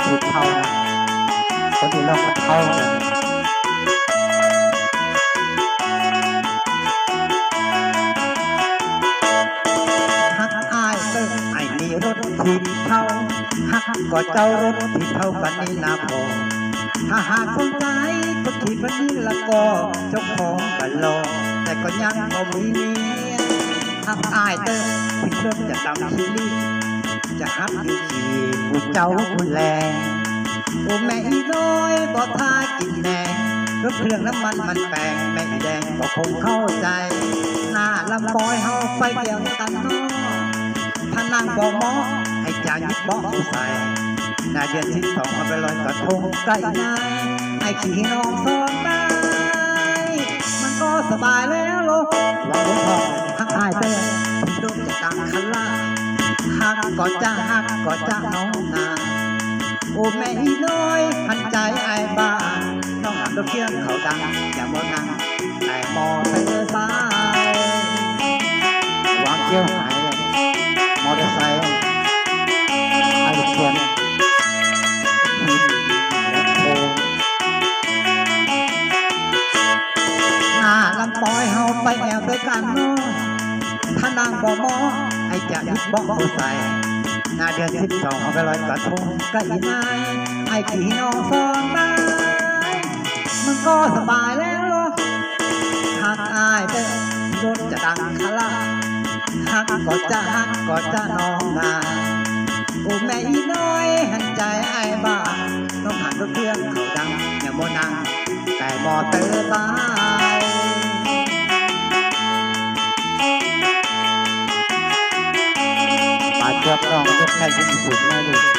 ຜູ້ເຖົ້ານະ ຄົນທີ່ລອງເຖົ້ານະ. ຮັກອ້າຍເຕີ ອ້າຍມີລົດຖີບເຖົ້າ ຮັກກໍເຈົ້າລົດຖີບເຖົ້າປານນີ້ນາພໍ່. ຖ້າຫາກສົນໃຈລົດຖີບປານນີ້ລະກໍ ເຈົ້າຂອງກໍຫຼໍ່ ແຕ່ກໍຍັງບໍ່ມີເມຍ. ຮັກອ້າຍເຕີ ທີ່ລົດຈະດຳຂີ້ລີ້ ຈະຮັບຢູ່ທີ່ຜູ້ເຈົ້າຜູ້ແລ. ໂອ້ ແມ່ອີນ້ອຍ ບໍ່ຖ້າກິນແນງ ລົດເຄື່ອງນ້ຳມັນມັນແປງ ແມ່ອີແດງກໍຄົງເຂົ້າໃຈ. ໜ້າລຳປອຍເຮົາໄປທ່ຽວກັນເນາະ ຖ້ານັ່ງບໍ່ເໝາະ ໃຫ້ຈາຍິບເບາະຜູ້ໃສ່. ໜ້າເດືອນສິບສອງເຮົາໄປລອຍກະທົງ ໄກນາຍ ອ້າຍຂີ່ນ້ອງສອນໄປ ມັນກໍສະບາຍແລ້ວໂລ. ຫວັງບຸນທອງ ຮັກອ້າຍເຕີ ທີ່ລົດຈະຕັ້ງຄັນລະ ຮັກກໍຈະ ຮັກກໍຈະນ້ອງນາ. ໂອ້ ແມ່ອີນ້ອຍ ຫັນໃຈອ້າຍບ້າ ນ້ອງຫັນລົດຄຽງເຂົາດັງ ຢ່າບໍ່ນັ່ງ ແຕ່ມໍເຕີໄຊ. ວາງກ່ຽວຫາຍແລ້ວ ມໍເຕີໄຊ ອ້າຍເຂື່ອນ ໜ້າລຳປອຍເຮົາໄປແອວດ້ວຍກັນເນາະ ຖ້ານັ່ງບໍ່ເໝາະ ອ້າຍຈະຢຸດເບາະຜູ້ໃສ່. ໜ້າເດືອນສິບສອງເຮົາໄປລອຍກະທົງ ກະອີນາຍ ອ້າຍຂີ່ນ້ອງສອນໄປ ມັນກໍສະບາຍແລ້ວໂລ. ຮັກອ້າຍເຕີ ລົດຈະດັງຄະລະ ຮັກກໍຈະ ຮັກກໍຈະນ້ອງນາ. ໂອ້ ແມ່ອີນ້ອຍ ຫັນໃຈອ້າຍບ້າ ນ້ອງຫັນລົດເຄື່ອງເຂົາດັງ ຢ່າມົວນັ່ງ ແຕ່ມໍເຕີໄຊ. ປາດເກືອບນ້ອງຍົກໃຫ້ສູງໆ ແນ່ເລີຍ.